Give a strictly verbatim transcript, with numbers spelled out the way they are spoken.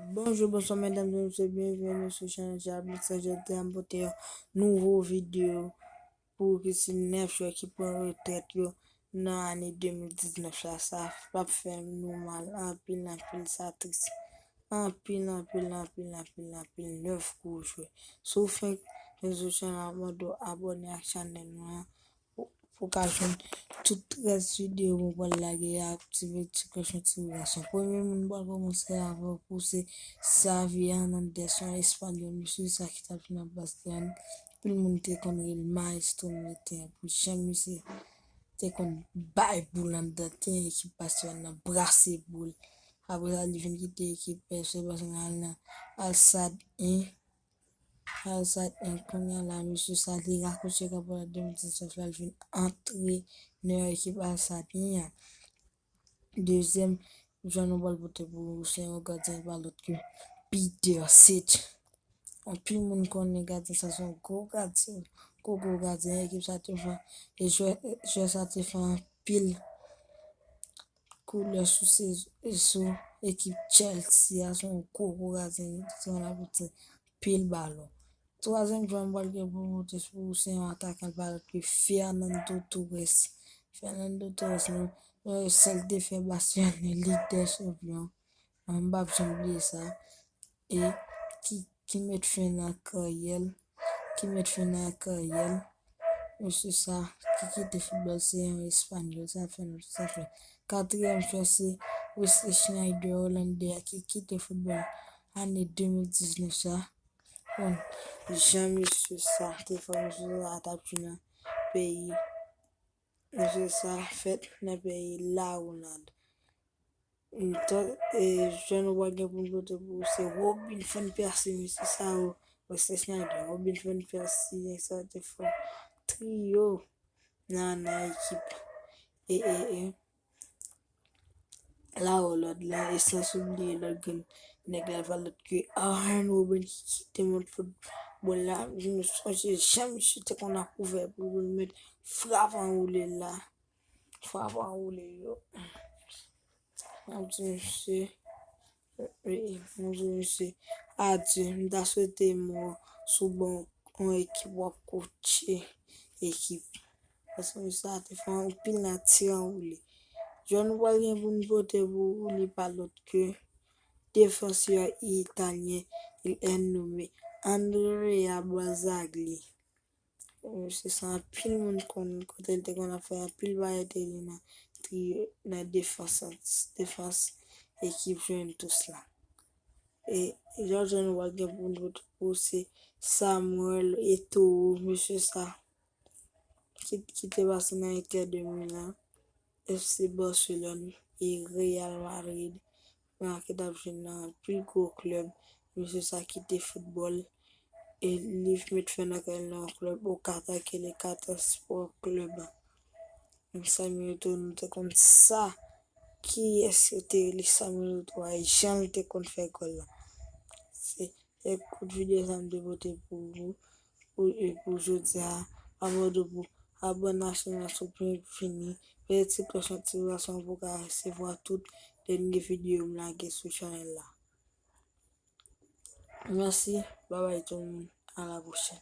Bonjou, bonswa, medam e mesye, byenveni sou chanèl Jablis. Jodi a, m pote yon nouvo videyo pou ki se nèf jwè ki pran retrèt yo nan ane de mil diznèf la. Sa p ap fè nou mal anpil, anpil, sa tris. Anpil, anpil, anpil, anpil, anpil, nèf gwo jwè. Si w fenk jwenn sou chanèl la, mande w abòne ak chanèl nou an pou, pou w ka jwenn tout rès videyo mwen pral lage a, aktive ti klòch notifikasyon. Premye moun m pral kòmanse avè w pou se Xavi Hernandez, yon espanyòl, mesye sa ki t ap jwe nan Barcelone. Anpil moun te konn rele Maestro militè, pou jan misye te konn bay boul anndan teren ekip Barcelone nan, brase boul. Apre sa, li vin kite ekip F C Barcelone al nan Al Sadd en. Al Sadd en, kounye a la, mesye sa, li rakwoche kapòt an de mil diznèf la, li vin antrenè ekip Al Sadd en an. Dezyèm jwè nou pral pote pou ou, se yon gadyen pa lòt ke Peter Cech. Anpil moun konnen gadyen sa se yon gwo gadyen, gwo, gwo gadyen. Ekip sa te fè, e jwè, jwè sa te fè anpil koulè sou sezon, sou ekip Chelsea a, se yon gwo, gwo gadyen, se yon lapote pil balon. Twazyèm jwè m pral gen pou m pote sou ou, se yon atakan pa lòt ke Fernando Torres. Fernando Torres, nou, nou, sa l te fè Barcelone Lig dè Chanpyon. M p ap janm bliye sa. E ki, ki met fen nan karyè l, ki met fen nan karyè l. Mesye sa, ki kite foutbòl, se yon espanyòl, sa fè nou sa fè. Katriyèm jwè, se Wesley Sneijder, Olandè a, ki kite foutbòl ane de mil diznèf sa. Bon, jan mesye sa te fè, mesye sa t ap jwe nan peyi, mesye sa fèt nan peyi Lawonad. Jwè nou pral gen pou nou pote pou ou se Robin van Persie, mesye sa yo, Wesley Sneijder, Robin van Persie, nèg sa te fè triyo nan, nan ekip. E, e, e, Lawonad la, e san oubliye lòt grenn nèg la, pa lòt ke Arjen Robben ki kite mond foutbòl la. M sonje jan misye te konn ap ouvè pou l met frap anwoule la. Frap anwoule yo. M ap di misye, wi, m ap di misye adye. M ta swete mò sou ban yon ekip w ap kotche ekip. Paske misye sa te fè anpil nan ti anwoule. Jwè nou pral gen pou n pote pou ou, li pa lòt ke defansè italyen, il est nommé Andrea Barzagli. Misye sa anpil moun konn, kote l te konn ap fè anpil bagay, te li nan triyo, nan defans, defans ekip Juventus la. E jwè nou pral gen pou n pote pou ou se Samuel Eto'o, misye sa ki, ki te pase nan Inter de Milan, F C Barcelone e Real Madrid. Kounye a ki t ap jwe nan anpil gwo klèb. Misye sa kite foutbòl e li met fen nan karyè l nan yon klèb o Qatar ki rele Qatar Sport Club. Samuel Eto'o, nou te konn sa. Kiyès yo te rele Samuel Eto'o a e jan l te konn fè gòl la. Se, se kout videyo sa m te pote pou ou, pou, e pou jodi a. Abòne pou, abòne ak chanèl la si w byen fini. Peze ti klòch notifikasyon pou w ka resevwa tout dènye videyo m lage sou chanèl la. Mèsi, babay tout moun, a la pwochèn.